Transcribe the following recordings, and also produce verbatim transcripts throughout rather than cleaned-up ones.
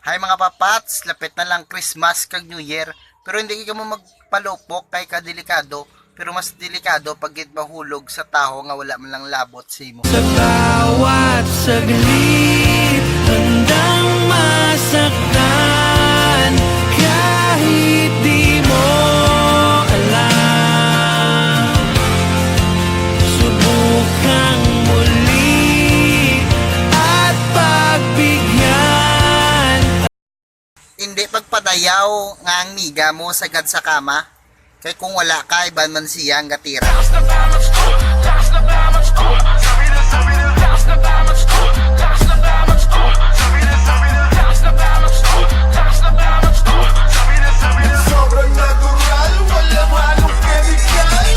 Hi mga papats, lapit na lang Christmas kag New Year, pero hindi kamo magpalupok kay kadelikado, pero mas delikado pag gid mahulog sa tawo nga wala man lang labot sa imo. Sa bawat saglit, handang masaktan kahit di mo alam. Subukang muli at pagbigyan. Hindi pagpadayaw nga ang miga mo sagad sa kama, kay kung wala ka, iban man siya ang gatira. Sobrang natural, walang halong chemical.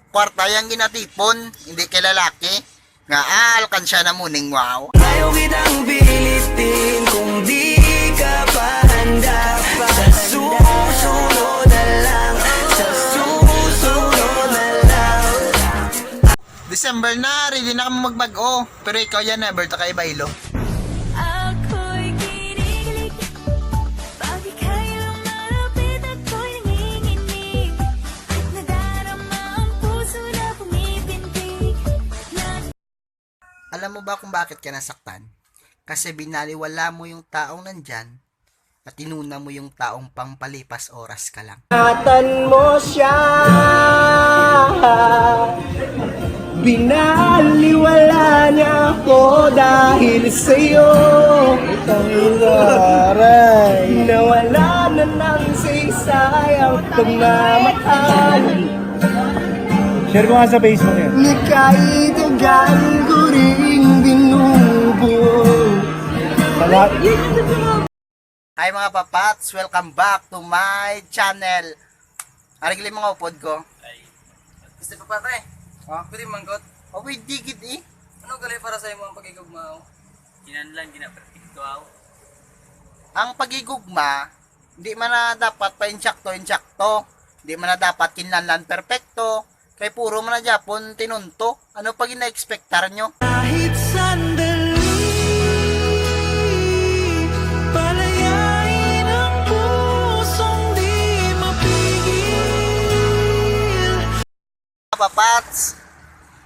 Kwarta yang ginatipon, hindi kay lalaki. Nga, ah, alkansya na mo ning wow. Ayaw kitang pilitin kung di ka pa handa. Sa susunod na lang, sa susunod na lang. December na, ready na kami magbag-o. Pero ikaw yan, never ta kay baylo. Ako'y kinikilig. Pag ika'y lumalapit, ako'y nanginginig. At nadarama ang puso na pumipintig. Alam mo ba kung bakit ka nasaktan? Kasi binaliwala mo yung taong nandyan at inuna mo yung taong pampalipas oras ka lang. Ingatan mo siya. Binaliwala niya ako dahil sa'yo. Aray. Nawala na ng saysay ang pagmamahal. Share mo nga sa Facebook yan. Nagkaitagan ko ring binubuo. Salat. Hi mga papats, welcome back to my channel. Ari gali mga upod ko. Ay. Gusto pa, pre? Ha? Pwede manggot? O, pwede gid eh. Ano gali para sa imo ang pagigugma, oh? Kinahanglan gina-perfecto, aw. Ang pagigugma, di man na dapat pa insakto-insakto. Di man na dapat kinahanglan perpekto. Kay puro man na gyapon tinunto. Ano pa gina-expectar nyo? Kahit sandali, palayain ang pusong di mapigil. Papats,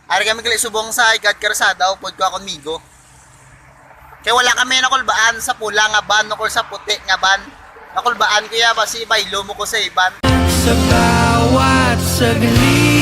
ari kami gali subong sa higad karsada, upod ko akon migo. Kay wala kami nakulbaan sa pula nga van, ukon sa puti nga van. Nakulbaan ko ya, basi baylo mo ko sa iban. Sa bawat saglit,